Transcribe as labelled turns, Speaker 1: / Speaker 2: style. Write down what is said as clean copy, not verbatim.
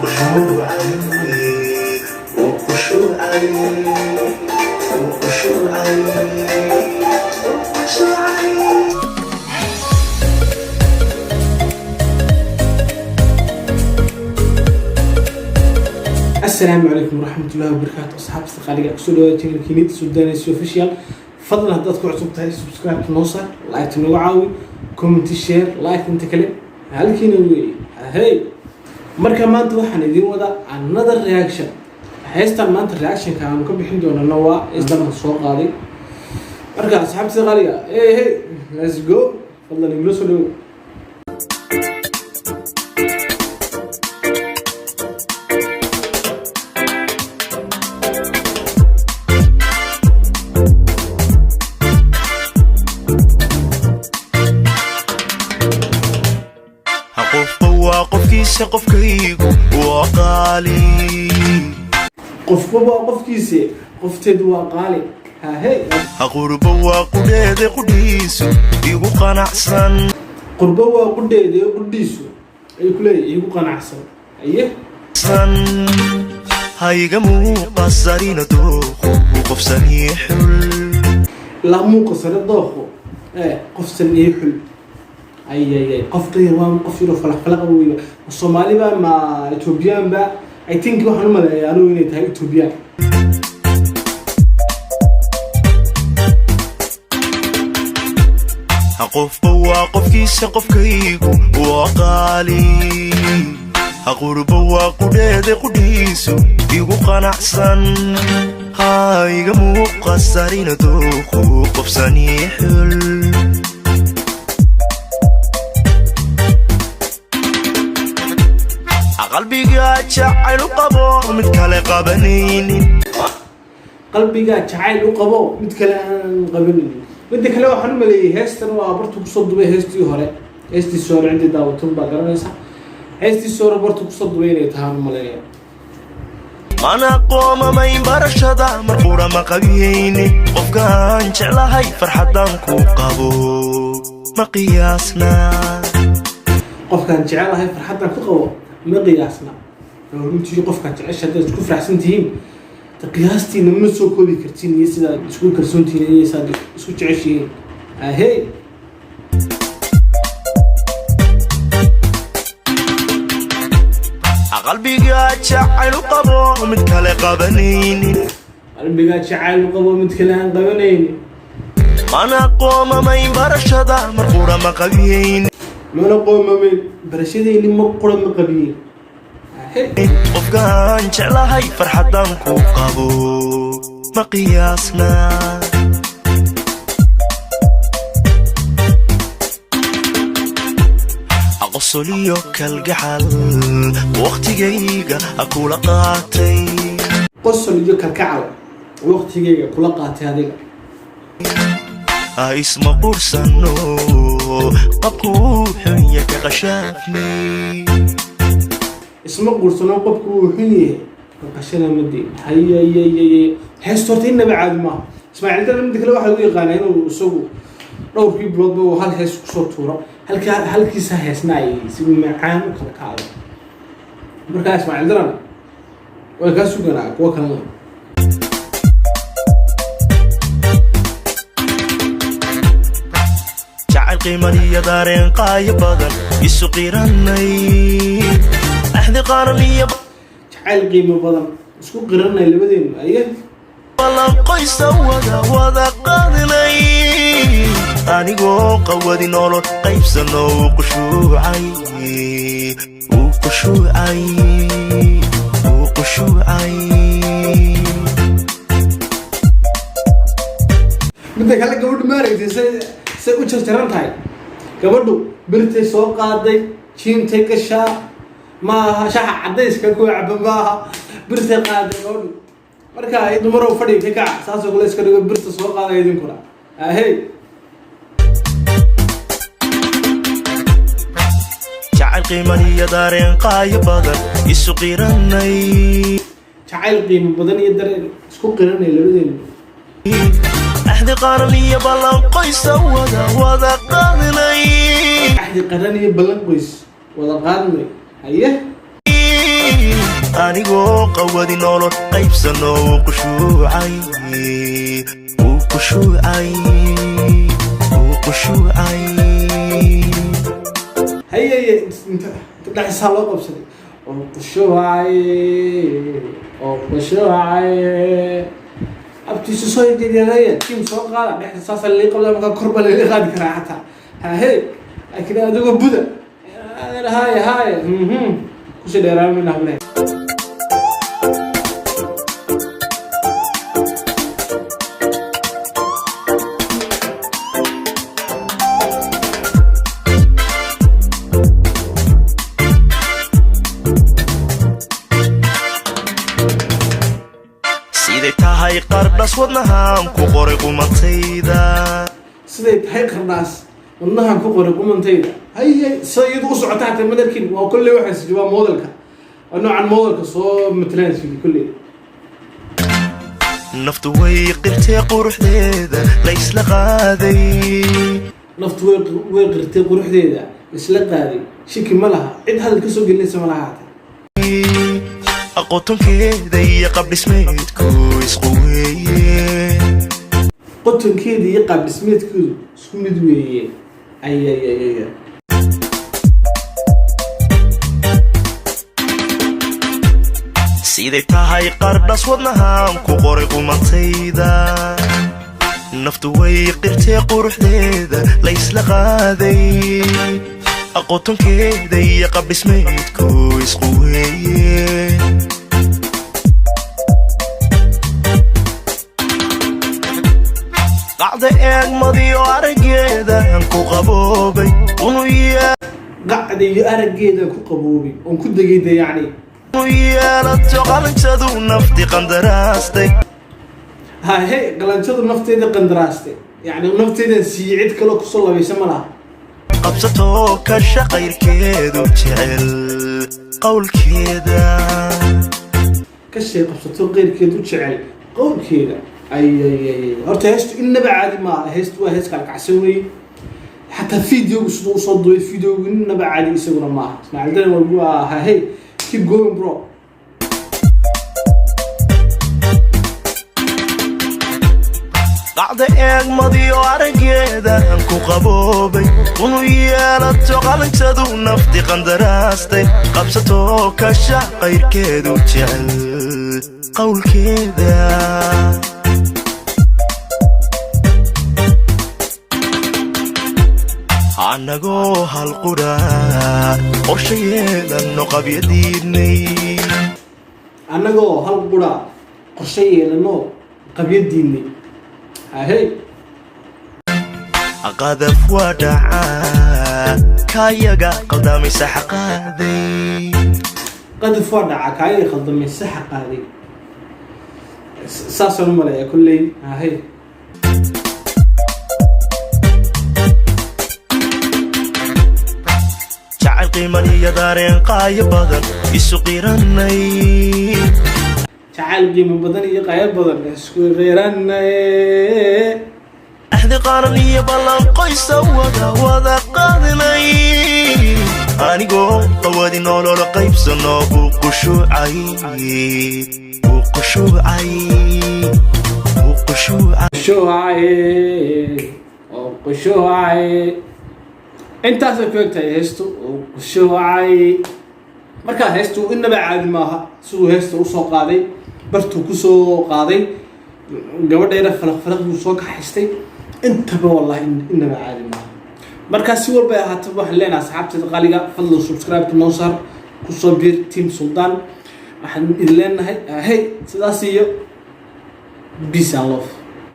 Speaker 1: Qushuucay, wuu qushuucay, wuu qushuucay, wuu qushuucay.
Speaker 2: Asalaamu calaykum waraxmatullahi wabarakaatu. Asxaabta qaaliga, kusoo dhawaada channelkiinid Sudanes Official. Fadlan haddaad ku cusub tahay, subscribe noo saar, like nooga caawi, comment, share, like inta kale halkiina weeye. Hey, marka maanta waxaan idiin wadaa another reaction. Heestan maanta reactionka aanu ka bixin doonana waa heestan aan soo qaaday. Marka asxaabta qaaliga, hey hey, let's go. Fadlan igula soo dhawow.
Speaker 1: Qofba waa qofkiisa, qofkaygu waa qaali.
Speaker 2: Qofba waa qofkiisa, qofteedu waa qaali. Ha hey.
Speaker 1: Qurbo waa qudheede, qudhiisu igu qanacsan.
Speaker 2: Qurbo waa qudheeda, qudhiisu ayuu ku leeyahay iigu qanacsan. Aye.
Speaker 1: Hayga muuqasarina dooqu, qofsanii xul.
Speaker 2: Ilaa muuqa sare dooqo ee qofsan ii xul. Ay ay ay, qof yar waa qof yaroo falaq falaqa weyba. Ma Soomaaliba ma Ethiopian ba? I think waxaan u maleeyaa anigu inay tahay Ethiopian.
Speaker 1: Qofba waa qofkiisa, qofkaygu waa qaali. Qurbo waa qudheede, qudhiisu igu qanacsan. Hayga muuqasarina dooqu, qofsanii xul. Qalbiga jacayl u qabo, mid kale qabanaynin.
Speaker 2: Qalbiga jacayl u qabo, mid kale aan qabanaynin. Midda kale, waxaan u maleeyay heestan waa bartu kusoo dubay heestii hore. Heestiisi hore ciddii daawatun baa garanaysa. Heestiisi hore bartu kusoo dubay inay tahaan u maleeya.
Speaker 1: Mana qoomamayn barashada, mar qura ma qabiyeynin. Qofkaan jeclahay farxaddaan ku qabo ma qiyaasna.
Speaker 2: Qofkaan jecelahay farxaddan ku qabo ma qiyaasna. Runtii qofkaan jecesha haddaad isku faraxsan tihiin, de qiyaastiina ma soo koobi kartiin, iyo sidaad isku kalsoon tihiin iyo sidaad isku jeceshihiin. Ahey.
Speaker 1: Qalbiga jacayl u qabo, mid kale qabanaynin.
Speaker 2: Qalbigaa jacayl u qabo, mid kale aan qabanaynin.
Speaker 1: Mana qoomamayn barashada, mar qura ma qabiyeynin.
Speaker 2: Mana qoomamayn barashadayni, ma qura ma qabiyin. Ahey.
Speaker 1: Qofkaan jeclahay farxaddaan ku qabo ma qiyaasna. Qosoliyo kalgacal waqtigayga kula qaatay.
Speaker 2: Qosol iyo kalkacal waqtigayga kula qaatay adiga.
Speaker 1: Isma qursano, qabkuu xunya ka qashaafnay.
Speaker 2: Isma qursano, qofku wuu xun yahay, qashana ma deyn. Hayayayay, heesta horta innaba caadi maaha. Ismaaciil Daran midda kale waxaa lagu yaqaanaa inuu isagu dhowrkii biloodba uu hal hees kusoo tuuro, halkaa halkiisa heesna ay si macaan u kala kacdo. Markaa Ismaaciil Daran way kaa suganaa kuwa kalena.
Speaker 1: Jacayl qiimaniyo dareen qaayo badan isu qiranay, axdi qaran iyo
Speaker 2: jacayl qiimo badan isku qiranay labadeenu. Aye.
Speaker 1: Ballan qoysa wada wada qaadnay, anigoo qawadi nolol qaybsano, uu qushuucay, uu qushuucay, uu qushuucay.
Speaker 2: Midda kale, gabadhu ma aragtay say u jarjaran tahay? Gabadhu birtay soo qaaday, jiintay gashaa maaha, shaxa cadayska kuwa caba maaha, birtay qaaday gabadhu. Marka ay dumarow fadhiga ka kaca, saasoo kale iska dhigo, birta soo qaaday idinkuna. Ahey.
Speaker 1: Jacayl qiimaniyo dareen qaayo badan isu qiranay.
Speaker 2: Jacayl qiimo badan iyo dareen isku qiranay labadeenu.
Speaker 1: Axdi qaran iyo ballan qoysa wada wada qaadnay.
Speaker 2: Axdi qaran iyo ballan qoys wada qaadnay. Haye.
Speaker 1: Anigoo qawadi nolol qaybsano uu qushuucay, uu qushuucay, uu qushuucay.
Speaker 2: Haye, inta dhexdiisaa loo qabsaday oo qushuucay, oo qushuucay. Abtiisu soo jeediyay, tiim soo qaada, dhexda saasaa lii qabda, markaa kor baa laga qaadi karaa xataa. Hahe, laakiin adigoo buda haye haye kusii dheeraamayna hablahe.
Speaker 1: Siday tahay qardhas wadnahaan ku qoray qumantayda.
Speaker 2: Siday tahay qardhaas wadnahan ku qoray qumantayda. Haye, sida iyadu u socota xataa madarkin waa kolley waxaan siji waa modelka, waa noocan modelka soo matalaan sigi kolley.
Speaker 1: Naftu way qirtee quruxdeeda la isla qaaday.
Speaker 2: Naftu way qirtay quruxdeeda isla qaaday, shiki ma laha, cid hadal ka soo gelinaysa ma laha hataa.
Speaker 1: Aqotonkeeda iyo qabdhismeedku isqu weeye.
Speaker 2: Qotonkeeda iyo qaab dhismeedkeedu isku mid weeye. Ay ay ay ay.
Speaker 1: Siday tahay qardhas wadnahaan ku qoray qumantayda. Naftu way qirtee quruxdeeda la isla qaaday. Aqotonkeeda iyo qabdhismeedku isqu weeye. Qacda eegmadiyo araggeedaan ku qaboobay unu
Speaker 2: Qacda iyo araggeedaan ku qaboobay oon ku degay de yacni.
Speaker 1: yeelato qalinjadu nafti qandaraastay.
Speaker 2: Hahe, qalanjadu nafteeda qandaraastay, yacni nafteedan siiyey, cid kaloo kusoo labaysa ma laha.
Speaker 1: Qabsato ka shaqayrkeedu jecel qowlkeeda.
Speaker 2: Ka shay qabsato qeyrkeed u jecel qowlkeeda. Ay ay ay, horta heestu innaba caadi maaha. Heestu waa hees kalkacsan weeye. Xataa videogu siduu usoo duubay videogu innaba caadi isaguna maaha. Ismaaciil Danan waa hahey, keep going, bro.
Speaker 1: Qacda eegmadiyo araggeedaan ku qaboobay unu yeelato qalinjadu nafti qandaraastay. Qabsato ka shaqayrkeedu jecel qowlkeeda. Annagoo hal qura qorshe yeelanno qabyadiidnay.
Speaker 2: Annagoo hal qura qorshe yeelano qabyadiinay, hahey.
Speaker 1: Qadaf waa dhacaa kayaga qaldamaysa xaqaaday.
Speaker 2: Qadaf waa dhacaa kaayay khaldamay saxa qaaday, saasaan u maleeyaa kolley. Hahey.
Speaker 1: Jacayl qiiman iyo dareen qaayo badan isu qiranay.
Speaker 2: Jacayl qiimo badan iyo qaayo badan isku qiranay.
Speaker 1: Axdi qaran iyo ballan qoysa wada wada qaadnay. Anigoo qawadi nolol qaybsano uu qushuucay, uu qushuucay, uu qushuucay.
Speaker 2: Qushuucay oo qushuucay, intaasay ku egtahay heestu oo qushuucay. Markaa heestu inaba caadi maaha. Siduu heesta usoo qaaday, bartuu kusoo qaaday, gabadheena falaq falaq buu soo kaxaystay, intaba wallahi inaba caadi maaha. Markaa si walbay ahaataba, waxaan leenahay asxaabteeda qaaliga, fadlan subscribe noo saar, kusoo biir team Suldaan. Waxaan idin leenahay hey, sidaas iyo peace and love.